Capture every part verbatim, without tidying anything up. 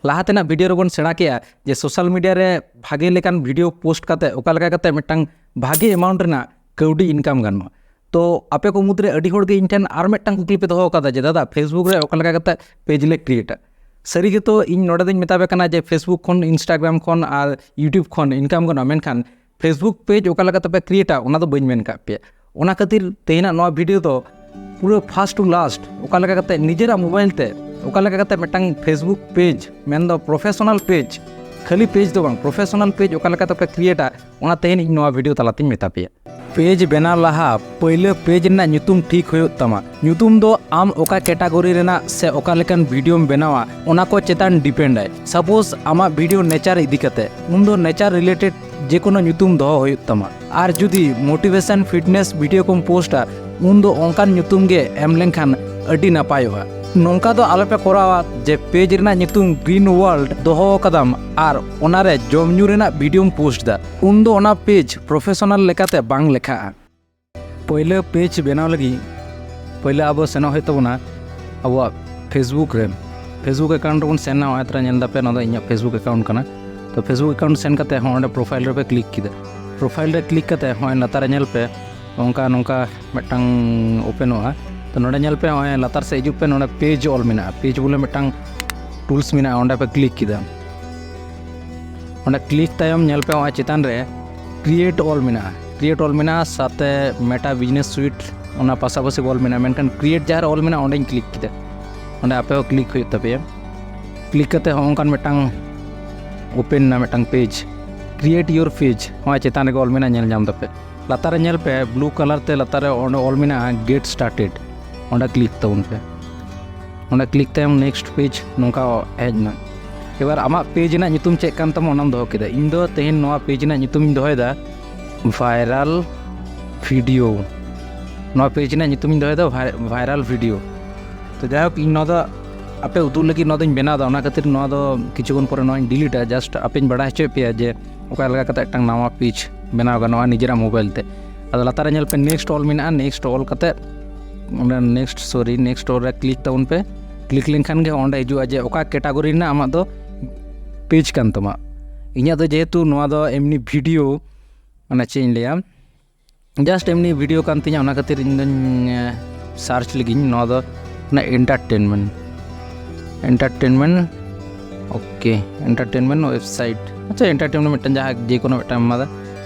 ᱞᱟᱦᱟ ᱛᱮᱱᱟᱜ ᱵᱷᱤᱰᱤᱭᱳ ᱨᱮᱵᱚᱱ ᱥᱮᱬᱟ ᱠᱮᱜᱼᱟ ᱡᱮ ᱥᱳᱥᱟᱞ ᱢᱤᱰᱤᱭᱟ ᱨᱮ ᱵᱷᱟᱜᱮ ᱞᱮᱠᱟᱱ ᱵᱷᱤᱰᱤᱭᱳ ᱯᱳᱥᱴ ᱠᱟᱛᱮ ᱚᱠᱟ ᱞᱮᱠᱟ ᱠᱟᱛᱮ ᱢᱤᱫᱴᱟᱝ ᱵᱷᱟᱜᱮ ᱮᱢᱟᱣᱩᱱᱴ ᱨᱮᱱᱟᱜ ᱠᱟᱹᱣᱰᱤ ᱤᱱᱠᱟᱢ ᱜᱟᱱᱚᱜᱼᱟ᱾ ᱛᱚ ᱟᱯᱮ ᱠᱚ ᱢᱩᱫᱽᱨᱮ ᱟᱹᱰᱤ ᱦᱚᱲ ᱜᱮ ᱤᱧ ᱴᱷᱮᱱ ᱟᱨ ᱢᱤᱫᱴᱟᱝ ᱠᱩᱠᱞᱤ ᱯᱮ ᱫᱚᱦᱚ ᱟᱠᱟᱫᱟ ᱡᱮ, "ᱫᱟᱫᱟ, ᱯᱷᱮᱥᱵᱩᱠ ᱨᱮ ᱚᱠᱟ ᱞᱮᱠᱟ ᱠᱟᱛᱮ ᱯᱮᱡᱽ ᱞᱮ ᱠᱨᱤᱭᱮᱴᱟ?" ᱥᱟᱹᱨᱤ ᱜᱮᱛᱚ ᱤᱧ ᱱᱚᱰᱮ ᱫᱚᱧ ᱢᱮᱛᱟ ᱯᱮ ᱠᱟᱱᱟ ᱡᱮ ᱯᱷᱮᱥᱵᱩᱠ ᱠᱷᱚᱱ, ᱤᱱᱥᱴᱟᱜᱨᱟᱢ ᱠᱷᱚᱱ ᱟᱨ ᱭᱩᱴᱤᱭᱩᱵᱽ ᱠᱷᱚᱱ ᱤᱱᱠᱟᱢ ᱜᱟᱱᱚᱜᱼᱟ, ᱢᱮᱱᱠᱷᱟᱱ ᱯᱷᱮᱥᱵᱩᱠ ᱯᱮᱡᱽ ᱚᱠᱟ ᱞᱮᱠᱟ ᱛᱮᱯᱮ ᱠᱨᱤᱭᱮᱴᱟ ᱚᱱᱟ ᱫᱚ ᱵᱟᱹᱧ ᱢᱮᱱ ᱠᱟᱜ ᱯᱮᱭᱟ᱾ ᱚᱱᱟ ᱠᱷᱟᱹᱛᱤᱨ ᱛᱮᱦᱮᱧᱟᱜ ᱱᱚᱣᱟ ᱵᱷᱤᱰᱤᱭᱳ ᱫᱚ ᱯᱩᱨᱟᱹ ᱯᱷᱟᱥᱴ ᱴᱩ ᱞᱟᱥᱴ ᱚᱠᱟ ᱞᱮᱠᱟ ᱠᱟᱛᱮ ᱱᱤᱡᱮᱨᱟᱜ ᱢᱳᱵᱟᱭᱤᱞ ᱛᱮ ᱚᱠᱟ ᱞᱮᱠᱟ ᱠᱟᱛᱮ ᱢᱤᱫᱴᱟᱝ ᱯᱷᱮᱥᱵᱩᱠ ᱯᱮᱡᱽ, ᱢᱮᱱᱫᱚ ᱯᱨᱚᱯᱷᱮᱥᱚᱱᱟᱞ ᱯᱮᱡᱽ, ᱠᱷᱟᱹᱞᱤ ᱯᱮᱡᱽ ᱫᱚ ᱵᱟᱝ, ᱯᱨᱚᱯᱷᱮᱥᱚᱱᱟᱞ ᱯᱮᱡᱽ ᱚᱠᱟ ᱞᱮᱠᱟ ᱛᱮᱯᱮ ᱠᱨᱤᱭᱮᱴᱟ ᱚᱱᱟ ᱛᱮᱦᱮᱧ ᱤᱧ ᱱᱚᱣᱟ ᱵᱷᱤᱰᱤᱭᱳ ᱛᱟᱞᱟᱛᱮᱧ ᱢᱮᱛᱟ ᱯᱮᱭᱟ᱾ ᱯᱮᱡᱽ ᱵᱮᱱᱟᱣ ᱞᱟᱦᱟ ᱯᱟᱹᱭᱞᱟᱹ ᱯᱮᱡᱽ ᱨᱮᱱᱟᱜ ᱧᱩᱛᱩᱢ ᱴᱷᱤᱠ ᱦᱩᱭᱩᱜ ᱛᱟᱢᱟ᱾ ᱧᱩᱛᱩᱢ ᱫᱚ ᱟᱢ ᱚᱠᱟ ᱠᱮᱴᱟᱜᱚᱨᱤ ᱨᱮᱱᱟᱜ ᱥᱮ ᱚᱠᱟ ᱞᱮᱠᱟᱱ ᱵᱷᱤᱰᱤᱭᱳᱢ ᱵᱮᱱᱟᱣᱟ ᱚᱱᱟ ᱠᱚ ᱪᱮᱛᱟᱱ ᱰᱤᱯᱮᱱᱰ ᱟᱭ᱾ ᱥᱟᱯᱳᱡᱽ ᱟᱢᱟᱜ ᱵᱷᱤᱰᱤᱭᱳ ᱱᱮᱪᱟᱨ ᱤᱫᱤ ᱠᱟᱛᱮ, ᱩᱱᱫᱚ ᱱᱮᱪᱟᱨ ᱨᱤᱞᱮᱴᱮᱰ ᱡᱮᱠᱳᱱᱳ ᱧᱩᱛᱩᱢ ᱫᱚᱦᱚ ᱦᱩᱭᱩᱜ ᱛᱟᱢᱟ᱾ ᱟᱨ ᱡᱩᱫᱤ ᱢᱳᱴᱤᱵᱷᱮᱥᱚᱱ ᱯᱷᱤᱴᱱᱮᱥ ᱵᱷᱤᱰᱤᱭᱳ ᱠᱚᱢ ᱯᱳᱥᱴᱟ ᱩᱱᱫᱚ ᱚᱱᱠᱟᱱ ᱧᱩᱛᱩᱢ ᱜᱮ ᱮᱢ ᱞᱮᱱᱠᱷᱟᱱ ᱟᱹᱰᱤ ᱱᱟᱯᱟᱭᱚᱜᱼᱟ᱾ ᱱᱚᱝᱠᱟ ᱫᱚ ᱟᱞᱚᱯᱮ ᱠᱚᱨᱟᱣᱟ ᱡᱮ ᱯᱮᱡᱽ ᱨᱮᱱᱟᱜ ᱧᱩᱛᱩᱢ ᱜᱨᱤᱱ ᱣᱟᱨᱞᱰ ᱫᱚᱦᱚ ᱟᱠᱟᱫᱟᱢ ᱟᱨ ᱚᱱᱟᱨᱮ ᱡᱚᱢ ᱧᱩ ᱨᱮᱱᱟᱜ ᱵᱷᱤᱰᱤᱭᱳᱢ ᱯᱳᱥᱴ ᱫᱟ, ᱩᱱᱫᱚ ᱚᱱᱟ ᱯᱮᱡᱽ ᱯᱨᱚᱯᱷᱮᱥᱚᱱᱟᱞ ᱞᱮᱠᱟᱛᱮ ᱵᱟᱝ ᱞᱮᱠᱷᱟᱜᱼᱟ᱾ ᱯᱳᱭᱞᱳ ᱯᱮᱡᱽ ᱵᱮᱱᱟᱣ ᱞᱟᱹᱜᱤᱫ ᱯᱳᱭᱞᱳ ᱟᱵᱚ ᱥᱮᱱᱚᱜ ᱦᱩᱭᱩᱜ ᱛᱟᱵᱚᱱᱟ ᱟᱵᱚᱣᱟᱜ ᱯᱷᱮᱥᱵᱩᱠ ᱨᱮ᱾ ᱯᱷᱮᱥᱵᱩᱠ ᱮᱠᱟᱣᱩᱱᱴ ᱨᱮᱵᱚᱱ ᱥᱮᱱ ᱮᱱᱟ᱾ ᱱᱚᱜᱼᱚᱭ ᱛᱚᱨᱟ ᱧᱮᱞ ᱫᱟᱯᱮ, ᱱᱚᱣᱟ ᱫᱚ ᱤᱧᱟᱹᱜ ᱯᱷᱮᱥᱵᱩᱠ ᱮᱠᱟᱣᱩᱱᱴ ᱠᱟᱱᱟ᱾ ᱛᱚ ᱯᱷᱮᱥᱵᱩᱠ ᱮᱠᱟᱣᱩᱱᱴ ᱥᱮᱱ ᱠᱟᱛᱮ ᱦᱚᱸ ᱚᱸᱰᱮ ᱯᱨᱚᱯᱷᱟᱭᱤᱞ ᱨᱮᱯᱮ ᱠᱞᱤᱠ ᱠᱮᱫᱟ᱾ ᱯᱨᱚᱯᱷᱟᱭᱤᱞ ᱨᱮ ᱠᱞᱤᱠ ᱠᱟᱛᱮ ᱦᱚᱸᱜᱼᱚᱭ ᱞᱟᱛᱟᱨ ᱨᱮ ᱧᱮᱞ ᱯᱮ, ᱚᱱᱠᱟ ᱱᱚᱝᱠᱟ ᱢᱤᱫᱴᱟᱝ ᱳᱯᱮᱱᱚᱜᱼᱟ᱾ ᱛᱚ ᱱᱚᱰᱮ ᱧᱮᱞ ᱯᱮ, ᱱᱚᱜᱼᱚᱭ ᱞᱟᱛᱟᱨ ᱥᱮᱫ ᱦᱤᱡᱩᱜ ᱯᱮ, ᱱᱚᱰᱮ ᱯᱮᱡᱽ ᱚᱞ ᱢᱮᱱᱟᱜᱼᱟ, ᱯᱮᱡᱽ ᱵᱚᱞᱮ ᱢᱤᱫᱴᱟᱝ ᱴᱩᱞᱥ ᱢᱮᱱᱟᱜᱼᱟ, ᱚᱸᱰᱮ ᱯᱮ ᱠᱞᱤᱠ ᱠᱮᱫᱟ᱾ ᱚᱸᱰᱮ ᱠᱞᱤᱠ ᱛᱟᱭᱚᱢ ᱧᱮᱞ ᱯᱮ, ᱱᱚᱜᱼᱚᱭ ᱪᱮᱛᱟᱱ ᱨᱮ ᱠᱨᱤᱭᱮᱴ ᱚᱞ ᱢᱮᱱᱟᱜᱼᱟ, ᱠᱨᱤᱭᱮᱴ ᱚᱞ ᱢᱮᱱᱟᱜᱼᱟ, ᱥᱟᱶᱛᱮ ᱢᱮᱴᱟ ᱵᱤᱡᱽᱱᱮᱥ ᱥᱩᱤᱴ ᱚᱱᱟ ᱯᱟᱥᱟᱯᱟᱥᱤ ᱚᱞ ᱢᱮᱱᱟᱜᱼᱟ, ᱢᱮᱱᱠᱷᱟᱱ ᱠᱨᱤᱭᱮᱴ ᱡᱟᱦᱟᱸ ᱨᱮ ᱚᱞ ᱢᱮᱱᱟᱜᱼᱟ ᱚᱸᱰᱮᱧ ᱠᱞᱤᱠ ᱠᱮᱫᱟ᱾ ᱚᱸᱰᱮ ᱟᱯᱮ ᱦᱚᱸ ᱠᱞᱤᱠ ᱦᱩᱭᱩᱜ ᱛᱟᱯᱮᱭᱟ᱾ ᱠᱞᱤᱠ ᱠᱟᱛᱮ ᱦᱚᱸ ᱚᱱᱠᱟᱱ ᱢᱤᱫᱴᱟᱝ ᱳᱯᱮᱱ ᱮᱱᱟ, ᱢᱤᱫᱴᱟᱝ ᱯᱮᱡᱽ, ᱠᱨᱤᱭᱮᱴ ᱭᱳᱨ ᱯᱮᱡᱽ, ᱱᱚᱜᱼᱚᱭ ᱪᱮᱛᱟᱱ ᱨᱮᱜᱮ ᱚᱞ ᱢᱮᱱᱟᱜᱼᱟ, ᱧᱮᱞ ᱧᱟᱢ ᱫᱟᱯᱮ᱾ ᱞᱟᱛᱟᱨ ᱨᱮ ᱧᱮᱞ ᱯᱮ, ᱵᱞᱩ ᱠᱟᱞᱟᱨ ᱛᱮ ᱞᱟᱛᱟᱨ ᱨᱮ ᱚᱸᱰᱮ ᱚᱞ ᱢᱮᱱᱟᱜᱼᱟ ᱜᱮᱴ ᱥᱴᱟᱨᱴᱮᱰ, ᱚᱸᱰᱮ ᱠᱞᱤᱠ ᱛᱟᱵᱚᱱ ᱯᱮ᱾ ᱚᱸᱰᱮ ᱠᱞᱤᱠ ᱛᱟᱭᱚᱢ ᱱᱮᱠᱥᱴ ᱯᱮᱡᱽ ᱱᱚᱝᱠᱟ ᱦᱮᱡ ᱮᱱᱟ᱾ ᱮᱵᱟᱨ ᱟᱢᱟᱜ ᱯᱮᱡᱽ ᱨᱮᱱᱟᱜ ᱧᱩᱛᱩᱢ ᱪᱮᱫ ᱠᱟᱱ ᱛᱟᱢᱟ ᱚᱱᱟᱢ ᱫᱚᱦᱚ ᱠᱮᱫᱟ᱾ ᱤᱧ ᱫᱚ ᱛᱮᱦᱮᱧ ᱱᱚᱣᱟ ᱯᱮᱡᱽ ᱨᱮᱱᱟᱜ ᱧᱩᱛᱩᱢᱤᱧ ᱫᱚᱦᱚᱭᱮᱫᱟ ᱵᱷᱟᱭᱨᱟᱞ ᱵᱷᱤᱰᱤᱭᱳ᱾ ᱱᱚᱣᱟ ᱯᱮᱡᱽ ᱨᱮᱱᱟᱜ ᱧᱩᱛᱩᱢᱤᱧ ᱫᱚᱦᱚᱭᱮᱫᱟ ᱵᱷᱟᱭ-, ᱵᱷᱟᱭᱨᱟᱞ ᱵᱷᱤᱰᱤᱭᱳ᱾ ᱛᱚ ᱡᱟᱭᱦᱳᱠ, ᱤᱧ ᱱᱚᱣᱟ ᱫᱚ ᱟᱯᱮ ᱩᱫᱩᱜ ᱞᱟᱹᱜᱤᱫ ᱱᱚᱣᱟ ᱫᱚᱧ ᱵᱮᱱᱟᱣ ᱮᱫᱟ, ᱚᱱᱟ ᱠᱷᱟᱹᱛᱤᱨ ᱱᱚᱣᱟ ᱫᱚ ᱠᱤᱪᱷᱩ ᱠᱷᱚᱱ ᱯᱚᱨᱮ ᱱᱚᱣᱟᱧ ᱰᱤᱞᱤᱴᱟ᱾ ᱡᱟᱥᱴ ᱟᱯᱮᱧ ᱵᱟᱲᱟᱭ ᱦᱚᱪᱚᱭᱮᱫ ᱯᱮᱭᱟ ᱡᱮ ᱚᱠᱟ ᱞᱮᱠᱟ ᱠᱟᱛᱮ ᱢᱤᱫᱴᱟᱝ ᱱᱟᱣᱟ ᱯᱮᱡᱽ ᱵᱮᱱᱟᱣ ᱜᱟᱱᱚᱜᱼᱟ ᱱᱤᱡᱮᱨᱟᱜ ᱢᱳᱵᱟᱭᱤᱞ ᱛᱮ᱾ ᱟᱫᱚ ᱞᱟᱛᱟᱨ ᱨᱮ ᱧᱮᱞ ᱯᱮ, ᱱᱮᱠᱥᱴ ᱚᱞ ᱢᱮᱱᱟᱜᱼᱟ, ᱱᱮᱠᱥᱴ ᱚᱞ ᱠᱟᱛᱮ ᱚᱸᱰᱮ ᱱᱮᱠᱥᱴ, ᱥᱚᱨᱤ, ᱱᱮᱠᱥᱴ ᱚᱞ ᱨᱮ ᱠᱞᱤᱠ ᱛᱟᱵᱚᱱ ᱯᱮ᱾ ᱠᱞᱤᱠ ᱞᱮᱱᱠᱷᱟᱱ ᱜᱮ ᱚᱸᱰᱮ ᱦᱤᱡᱩᱜᱼᱟ ᱡᱮ ᱚᱠᱟ ᱠᱮᱴᱟᱜᱚᱨᱤ ᱨᱮᱱᱟᱜ ᱟᱢᱟᱜ ᱫᱚ ᱯᱮᱡᱽ ᱠᱟᱱ ᱛᱟᱢᱟ᱾ ᱤᱧᱟᱹᱜ ᱫᱚ ᱡᱮᱦᱮᱛᱩ ᱱᱚᱣᱟ ᱫᱚ ᱮᱢᱱᱤ ᱵᱷᱤᱰᱤᱭᱳ, ᱢᱟᱱᱮ ᱪᱮᱫ ᱤᱧ ᱞᱟᱹᱭᱟ, ᱡᱟᱥᱴ ᱮᱢᱱᱤ ᱵᱷᱤᱰᱤᱭᱳ ᱠᱟᱱ ᱛᱤᱧᱟᱹ, ᱚᱱᱟ ᱠᱷᱟᱹᱛᱤᱨ ᱤᱧ ᱫᱚᱧ ᱥᱟᱨᱪ ᱞᱮᱜᱤᱧ ᱱᱚᱣᱟ ᱫᱚ, ᱚᱱᱟ entertainment, entertainment, okay, entertainment website. ᱟᱪᱪᱷᱟ, ᱮᱱᱴᱟᱨᱴᱮᱱᱢᱮᱱᱴ ᱢᱤᱫᱴᱟᱝ ᱡᱟᱦᱟᱸ ᱡᱮ ᱠᱳᱱᱳ ᱢᱤᱫᱴᱟᱝ ᱮᱢᱟᱫᱟ,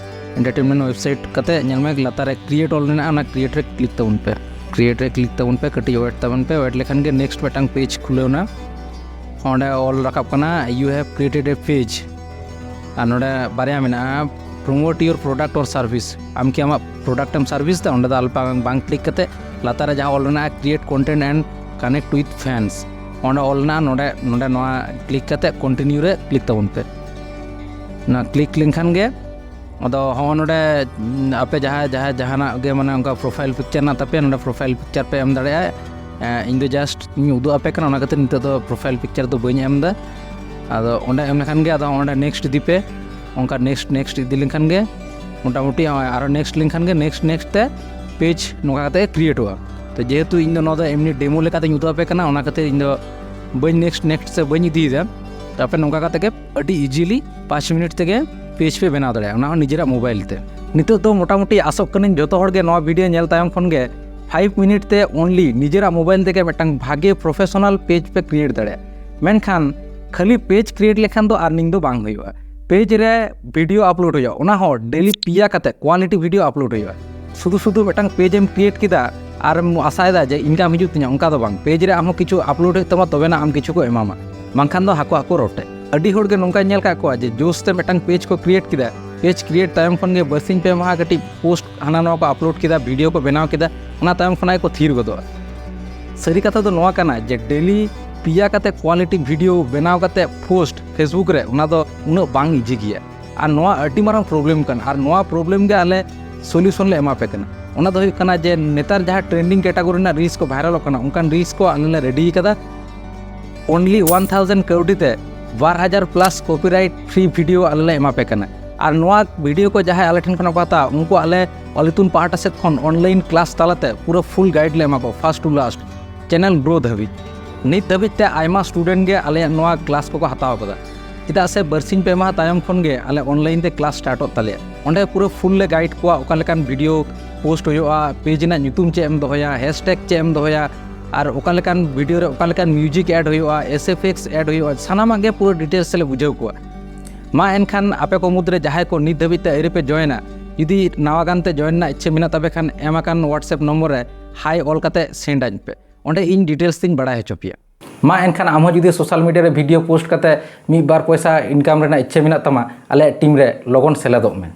ᱮᱱᱴᱟᱨᱴᱮᱱᱢᱮᱱᱴ ᱳᱭᱮᱵᱽᱥᱟᱭᱤᱴ ᱠᱟᱛᱮ ᱧᱮᱞ ᱢᱮ ᱞᱟᱛᱟᱨ ᱨᱮ ᱠᱨᱤᱭᱮᱴ ᱚᱞ ᱢᱮᱱᱟᱜᱼᱟ, ᱚᱱᱟ ᱠᱨᱤᱭᱮᱴ ᱨᱮ ᱠᱞᱤᱠ ᱛᱟᱵᱚᱱ ᱯᱮ, ᱠᱨᱤᱭᱮᱴ ᱨᱮ ᱠᱞᱤᱠ ᱛᱟᱵᱚᱱ ᱯᱮ, ᱠᱟᱹᱴᱤᱡ ᱳᱭᱮᱴ ᱛᱟᱵᱚᱱ ᱯᱮ, ᱳᱭᱮᱴ ᱞᱮᱠᱷᱟᱱ ᱜᱮ ᱱᱮᱠᱥᱴ ᱢᱤᱫᱴᱟᱝ ᱯᱮᱡᱽ ᱠᱷᱩᱞᱟᱹᱣ ᱮᱱᱟ᱾ ᱚᱸᱰᱮ ᱚᱞ ᱨᱟᱠᱟᱵ ᱠᱟᱱᱟ, "You have created a page", ᱟᱨ ᱱᱚᱰᱮ ᱵᱟᱨᱭᱟ ᱢᱮᱱᱟᱜᱼᱟ, "Promote your product or service", ᱟᱢ ᱠᱤ ᱟᱢᱟᱜ ᱯᱨᱚᱰᱟᱠᱴ ᱮᱢ ᱥᱟᱨᱵᱷᱤᱥ ᱮᱫᱟ, ᱚᱸᱰᱮ ᱫᱚ ᱟᱞᱯᱟ ᱵᱟᱝ ᱠᱞᱤᱠ ᱠᱟᱛᱮ ᱞᱟᱛᱟᱨ ᱨᱮ ᱡᱟᱦᱟᱸ ᱚᱞ ᱢᱮᱱᱟᱜᱼᱟ, "Create content and connect with fans", ᱚᱸᱰᱮ ᱚᱞ ᱢᱮᱱᱟᱜᱼᱟ, ᱱᱚᱰᱮ, ᱱᱚᱰᱮ ᱱᱚᱣᱟ ᱠᱞᱤᱠ ᱠᱟᱛᱮ ᱠᱚᱱᱴᱤᱱᱤᱭᱩ ᱨᱮ ᱠᱞᱤᱠ ᱛᱟᱵᱚᱱ ᱯᱮ᱾ ᱱᱚᱣᱟ ᱠᱞᱤᱠ ᱞᱮᱱᱠᱷᱟᱱ ᱜᱮ ᱟᱫᱚ ᱦᱚᱸᱜᱼᱚ ᱱᱚᱰᱮ, ᱩᱸ, ᱟᱯᱮ ᱡᱟᱦᱟᱸ, ᱡᱟᱦᱟᱸ, ᱡᱟᱦᱟᱱᱟᱜ ᱜᱮ ᱢᱟᱱᱮ ᱚᱱᱠᱟ ᱯᱨᱚᱯᱷᱟᱭᱤᱞ ᱯᱤᱠᱪᱟᱨ ᱦᱮᱱᱟᱜ ᱛᱟᱯᱮᱭᱟ, ᱱᱚᱰᱮ ᱯᱨᱚᱯᱷᱟᱭᱤᱞ ᱯᱤᱠᱪᱟᱨ ᱯᱮ ᱮᱢ ᱫᱟᱲᱮᱭᱟᱜᱼᱟ᱾ ᱮᱸ, ᱤᱧ ᱫᱚ ᱡᱟᱥᱴ ᱤᱧ ᱩᱫᱩᱜ ᱟᱯᱮ ᱠᱟᱱᱟ, ᱚᱱᱟ ᱠᱷᱟᱹᱛᱤᱨ ᱱᱤᱛᱚᱜ ᱫᱚ ᱯᱨᱚᱯᱷᱟᱭᱤᱞ ᱯᱤᱠᱪᱟᱨ ᱫᱚ ᱵᱟᱹᱧ ᱮᱢ ᱮᱫᱟ᱾ ᱟᱫᱚ ᱚᱸᱰᱮ ᱮᱢ ᱞᱮᱠᱷᱟᱱ ᱜᱮ, ᱟᱫᱚ ᱚᱸᱰᱮ ᱱᱮᱠᱥᱴ ᱤᱫᱤ ᱯᱮ, ᱚᱱᱠᱟ ᱱᱮᱠᱥᱴ, ᱱᱮᱠᱥᱴ ᱤᱫᱤ ᱞᱮᱱᱠᱷᱟᱱ ᱜᱮ ᱢᱚᱴᱟᱢᱩᱴᱤ ᱟᱨᱚ ᱱᱮᱠᱥᱴ ᱞᱮᱱᱠᱷᱟᱱ ᱜᱮ ᱱᱮᱠᱥᱴ, ᱱᱮᱠᱥᱴ ᱛᱮ ᱯᱮᱡᱽ ᱱᱚᱝᱠᱟ ᱠᱟᱛᱮ ᱠᱨᱤᱭᱮᱴᱚᱜᱼᱟ᱾ ᱛᱚ ᱡᱮᱦᱮᱛᱩ ᱤᱧ ᱫᱚ ᱱᱚᱣᱟ ᱫᱚ ᱮᱢᱱᱤ ᱰᱮᱢᱳ ᱞᱮᱠᱟᱛᱮᱧ ᱩᱫᱩᱜ ᱟᱯᱮ ᱠᱟᱱᱟ, ᱚᱱᱟ ᱠᱷᱟᱹᱛᱤᱨ ᱤᱧ ᱫᱚ ᱵᱟᱹᱧ ᱱᱮᱠᱥᱴ, ᱱᱮᱠᱥᱴ ᱥᱮ ᱵᱟᱹᱧ ᱤᱫᱤᱭᱮᱫᱟ᱾ ᱛᱚ ᱟᱯᱮ ᱱᱚᱝᱠᱟ ᱠᱟᱛᱮ ᱜᱮ ᱟᱹᱰᱤ ᱤᱡᱤᱞᱤ ᱯᱟᱸᱪ ᱢᱤᱱᱤᱴ ᱛᱮᱜᱮ ᱯᱮᱡᱽ ᱯᱮ ᱵᱮᱱᱟᱣ ᱫᱟᱲᱮᱭᱟᱜᱼᱟ, ᱚᱱᱟ ᱦᱚᱸ ᱱᱤᱡᱮᱨᱟᱜ ᱢᱳᱵᱟᱭᱤᱞ ᱛᱮ᱾ ᱱᱤᱛᱚᱜ ᱫᱚ ᱢᱚᱴᱟᱢᱩᱴᱤ ᱟᱥᱚᱜ ᱠᱟᱹᱱᱟᱹᱧ ᱡᱚᱛᱚ ᱦᱚᱲ ᱜᱮ ᱱᱚᱣᱟ ᱵᱷᱤᱰᱤᱭᱳ ᱧᱮᱞ ᱛᱟᱭᱚᱢ ᱠᱷᱚᱱ ᱜᱮ ᱯᱷᱟᱭᱤᱵᱷ ᱢᱤᱱᱤᱴ ᱛᱮ ᱚᱱᱞᱤ ᱱᱤᱡᱮᱨᱟᱜ ᱢᱳᱵᱟᱭᱤᱞ ᱛᱮᱜᱮ ᱢᱤᱫᱴᱟᱝ ᱵᱷᱟᱜᱮ ᱯᱨᱚᱯᱷᱮᱥᱚᱱᱟᱞ ᱯᱮᱡᱽ ᱯᱮ ᱠᱨᱤᱭᱮᱴ ᱫᱟᱲᱮᱭᱟᱜᱼᱟ᱾ ᱢᱮᱱᱠᱷᱟᱱ ᱠᱷᱟᱹᱞᱤ ᱯᱮᱡᱽ ᱠᱨᱤᱭᱮᱴ ᱞᱮᱠᱷᱟᱱ ᱫᱚ ᱟᱨᱱᱤᱝ ᱫᱚ ᱵᱟᱝ ᱦᱩᱭᱩᱜᱼᱟ᱾ ᱯᱮᱡᱽ ᱨᱮ ᱵᱷᱤᱰᱤᱭᱳ ᱟᱯᱞᱳᱰ ᱦᱩᱭᱩᱜᱼᱟ, ᱚᱱᱟ ᱦᱚᱸ ᱰᱮᱞᱤ ᱯᱮᱭᱟ ᱠᱟᱛᱮ ᱠᱣᱟᱞᱤᱴᱤ ᱵᱷᱤᱰᱤᱭᱳ ᱟᱯᱞᱳᱰ ᱦᱩᱭᱩᱜᱼᱟ᱾ ᱥᱩᱫᱷᱩ ᱥᱩᱫᱷᱩ ᱢᱤᱫᱴᱟᱝ ᱯᱮᱡᱽ ᱮᱢ ᱠᱨᱤᱭᱮᱴ ᱠᱮᱫᱟ ᱟᱨᱮᱢ ᱟᱥᱟᱭᱮᱫᱟ ᱡᱮ ᱤᱱᱠᱟᱢ ᱦᱤᱡᱩᱜ ᱛᱤᱧᱟ, ᱚᱱᱠᱟ ᱫᱚ ᱵᱟᱝ᱾ ᱯᱮᱡᱽ ᱨᱮ ᱟᱢᱦᱚᱸ ᱠᱤᱪᱷᱩ ᱟᱯᱞᱳᱰ ᱦᱩᱭᱩᱜ ᱛᱟᱢᱟ, ᱛᱚᱵᱮᱱᱟ ᱟᱢ ᱠᱤᱪᱷᱩ ᱠᱚ ᱮᱢᱟᱢᱟ, ᱵᱟᱝᱠᱷᱟᱱ ᱫᱚ ᱦᱟᱹᱠᱩ ᱦᱟᱹᱠᱩ ᱨᱚᱴᱮ᱾ ᱟᱹᱰᱤ ᱦᱚᱲ ᱜᱮ ᱱᱚᱝᱠᱟᱧ ᱧᱮᱞ ᱟᱠᱟᱫ ᱠᱚᱣᱟ ᱡᱮ ᱡᱳᱥ ᱛᱮ ᱢᱤᱫᱴᱟᱝ ᱯᱮᱡᱽ ᱠᱚ ᱠᱨᱤᱭᱮᱴ ᱠᱮᱫᱟ, ᱯᱮᱡᱽ ᱠᱨᱤᱭᱮᱴ ᱛᱟᱭᱚᱢ ᱠᱷᱚᱱ ᱜᱮ ᱵᱟᱨᱥᱤᱧ ᱯᱮ ᱢᱟᱦᱟ ᱠᱟᱹᱴᱤᱡ ᱯᱳᱥᱴ ᱦᱟᱱᱟ ᱱᱚᱣᱟ ᱠᱚ ᱟᱯᱞᱳᱰ ᱠᱮᱫᱟ, ᱵᱷᱤᱰᱤᱭᱳ ᱠᱚ ᱵᱮᱱᱟᱣ ᱠᱮᱫᱟ, ᱚᱱᱟ ᱛᱟᱭᱚᱢ ᱠᱷᱚᱱᱟᱜ ᱜᱮᱠᱚ ᱛᱷᱤᱨ ᱜᱚᱫᱚᱜᱼᱟ᱾ ᱥᱟᱹᱨᱤ ᱠᱟᱛᱷᱟ ᱫᱚ ᱱᱚᱣᱟ ᱠᱟᱱᱟ ᱡᱮ ᱰᱮᱞᱤ ᱯᱮᱭᱟ ᱠᱟᱛᱮ ᱠᱣᱟᱞᱤᱴᱤ ᱵᱷᱤᱰᱤᱭᱳ ᱵᱮᱱᱟᱣ ᱠᱟᱛᱮ ᱯᱳᱥᱴ ᱯᱷᱮᱥᱵᱩᱠ ᱨᱮ, ᱚᱱᱟ ᱫᱚ ᱩᱱᱟᱹᱜ ᱵᱟᱝ ᱤᱡᱤ ᱜᱮᱭᱟ᱾ ᱟᱨ ᱱᱚᱣᱟ ᱟᱹᱰᱤ ᱢᱟᱨᱟᱝ ᱯᱨᱚᱵᱞᱮᱢ ᱠᱟᱱᱟ, ᱟᱨ ᱱᱚᱣᱟ ᱯᱨᱚᱵᱞᱮᱢ ᱜᱮ ᱟᱞᱮ ᱥᱚᱞᱤᱭᱩᱥᱚᱱ ᱞᱮ ᱮᱢᱟ ᱯᱮ ᱠᱟᱱᱟ᱾ ᱚᱱᱟ ᱫᱚ ᱦᱩᱭᱩᱜ ᱠᱟᱱᱟ ᱡᱮ ᱱᱮᱛᱟᱨ ᱡᱟᱦᱟᱸ ᱴᱨᱮᱱᱰᱤᱝ ᱠᱮᱴᱟᱜᱚᱨᱤ ᱨᱮᱱᱟᱜ ᱨᱤᱞᱥ ᱠᱚ ᱵᱷᱟᱭᱨᱟᱞᱚᱜ ᱠᱟᱱᱟ, ᱚᱱᱠᱟᱱ ᱨᱤᱞᱥ ᱠᱚ ᱟᱞᱮ ᱞᱮ ᱨᱮᱰᱤ ᱠᱟᱫᱟ᱾ ᱚᱱᱞᱤ ᱳᱣᱟᱱ ᱛᱷᱟᱣᱡᱮᱱᱰ ᱠᱟᱹᱣᱰᱤ ᱛᱮ ᱵᱟᱨ ᱦᱟᱡᱟᱨ ᱯᱞᱟᱥ ᱠᱚᱯᱤᱨᱟᱭᱤᱴ ᱯᱷᱨᱤ ᱵᱷᱤᱰᱤᱭᱳ ᱟᱞᱮ ᱞᱮ ᱮᱢᱟ ᱯᱮ ᱠᱟᱱᱟ᱾ ᱟᱨ ᱱᱚᱣᱟ ᱵᱷᱤᱰᱤᱭᱳ ᱠᱚ ᱡᱟᱦᱟᱸᱭ ᱟᱞᱮ ᱴᱷᱮᱱ ᱠᱷᱚᱱᱟᱜ ᱠᱚ ᱦᱟᱛᱟᱣᱟ, ᱩᱱᱠᱩ ᱟᱞᱮ ᱚᱞ ᱤᱛᱩᱱ ᱯᱟᱦᱴᱟ ᱥᱮᱫ ᱠᱷᱚᱱ ᱚᱱᱞᱟᱭᱤᱱ ᱠᱞᱟᱥ ᱛᱟᱞᱟᱛᱮ ᱯᱩᱨᱟᱹ ᱯᱷᱩᱞ ᱜᱟᱭᱤᱰ ᱞᱮ ᱮᱢᱟ ᱠᱚᱣᱟ, first two last, channel growth ᱦᱟᱹᱵᱤᱡ᱾ ᱱᱤᱛ ᱫᱷᱟᱹᱵᱤᱡ ᱛᱮ ᱟᱭᱢᱟ ᱥᱴᱩᱰᱮᱱᱴ ᱜᱮ ᱟᱞᱮᱭᱟᱜ ᱱᱚᱣᱟ ᱠᱞᱟᱥ ᱠᱚᱠᱚ ᱦᱟᱛᱟᱣ ᱟᱠᱟᱫᱟ, ᱪᱮᱫᱟᱜ ᱥᱮ ᱵᱟᱨᱥᱤᱧ ᱯᱮ ᱢᱟᱦᱟ ᱛᱟᱭᱚᱢ ᱠᱷᱚᱱ ᱜᱮ ᱟᱞᱮ ᱚᱱᱞᱟᱭᱤᱱ ᱛᱮ ᱠᱞᱟᱥ ᱥᱴᱟᱨᱴᱚᱜ ᱛᱟᱞᱮᱭᱟ᱾ ᱚᱸᱰᱮ ᱯᱩᱨᱟᱹ ᱯᱷᱩᱞ ᱞᱮ ᱜᱟᱭᱤᱰ ᱠᱚᱣᱟ, ᱚᱠᱟ ᱞᱮᱠᱟᱱ ᱵᱷᱤᱰᱤᱭᱳ ᱯᱳᱥᱴ ᱦᱩᱭᱩᱜᱼᱟ, ᱯᱮᱡᱽ ᱨᱮᱱᱟᱜ ᱧᱩᱛᱩᱢ ᱪᱮᱫ ᱮᱢ ᱫᱚᱦᱚᱭᱟ, ᱦᱮᱥᱴᱮᱜᱽ ᱪᱮᱫ ᱮᱢ ᱫᱚᱦᱚᱭᱟ, ᱟᱨ ᱚᱠᱟ ᱞᱮᱠᱟᱱ ᱵᱷᱤᱰᱤᱭᱳ ᱨᱮ ᱚᱠᱟ ᱞᱮᱠᱟᱱ ᱢᱤᱭᱩᱡᱤᱠ ᱮᱰ ᱦᱩᱭᱩᱜᱼᱟ, ᱮᱥ ᱮᱯᱷ ᱮᱠᱥ ᱮᱰ ᱦᱩᱭᱩᱜᱼᱟ, ᱥᱟᱱᱟᱢᱟᱜ ᱜᱮ ᱯᱩᱨᱟᱹ ᱰᱤᱴᱮᱞᱥ ᱞᱮ ᱵᱩᱡᱷᱟᱹᱣ ᱠᱚᱣᱟ᱾ ᱢᱟ ᱮᱱᱠᱷᱟᱱ ᱟᱯᱮ ᱠᱚ ᱢᱩᱫᱽᱨᱮ ᱡᱟᱦᱟᱸᱭ ᱠᱚ ᱱᱤᱛ ᱫᱷᱟᱹᱵᱤᱡ ᱛᱮ ᱟᱹᱣᱨᱤ ᱯᱮ ᱡᱚᱭᱮᱱᱟ, ᱡᱩᱫᱤ ᱱᱟᱣᱟ ᱜᱟᱱ ᱛᱮ ᱡᱚᱭᱮᱱ ᱨᱮᱱᱟᱜ ᱤᱪᱪᱷᱟᱹ ᱢᱮᱱᱟᱜ ᱛᱟᱯᱮ ᱠᱷᱟᱱ, ᱮᱢ ᱟᱠᱟᱱ ᱣᱟᱴᱥᱮᱯ ᱱᱚᱢᱵᱚᱨ ᱨᱮ ᱦᱟᱭ ᱚᱞ ᱠᱟᱛᱮ ᱥᱮᱱᱰ ᱟᱹᱧ ᱯᱮ, ᱚᱸᱰᱮ ᱤᱧ ᱰᱤᱴᱮᱞᱥ ᱛᱤᱧ ᱵᱟᱲᱟᱭ ᱦᱚᱪᱚ ᱯᱮᱭᱟ᱾ ᱢᱟ ᱮᱱᱠᱷᱟᱱ ᱟᱢ ᱦᱚᱸ ᱡᱩᱫᱤ ᱥᱳᱥᱟᱞ ᱢᱤᱰᱤᱭᱟ ᱨᱮ ᱵᱷᱤᱰᱤᱭᱳ ᱯᱳᱥᱴ ᱠᱟᱛᱮ ᱢᱤᱫ ᱵᱟᱨ ᱯᱚᱭᱥᱟ ᱤᱱᱠᱟᱢ ᱨᱮᱱᱟᱜ ᱤᱪᱪᱷᱟᱹ ᱢᱮᱱᱟᱜ ᱛᱟᱢᱟ, ᱟᱞᱮᱭᱟᱜ ᱴᱤᱢ ᱨᱮ ᱞᱚᱜᱚᱱ ᱥᱮᱞᱮᱫᱚᱜ ᱢᱮ᱾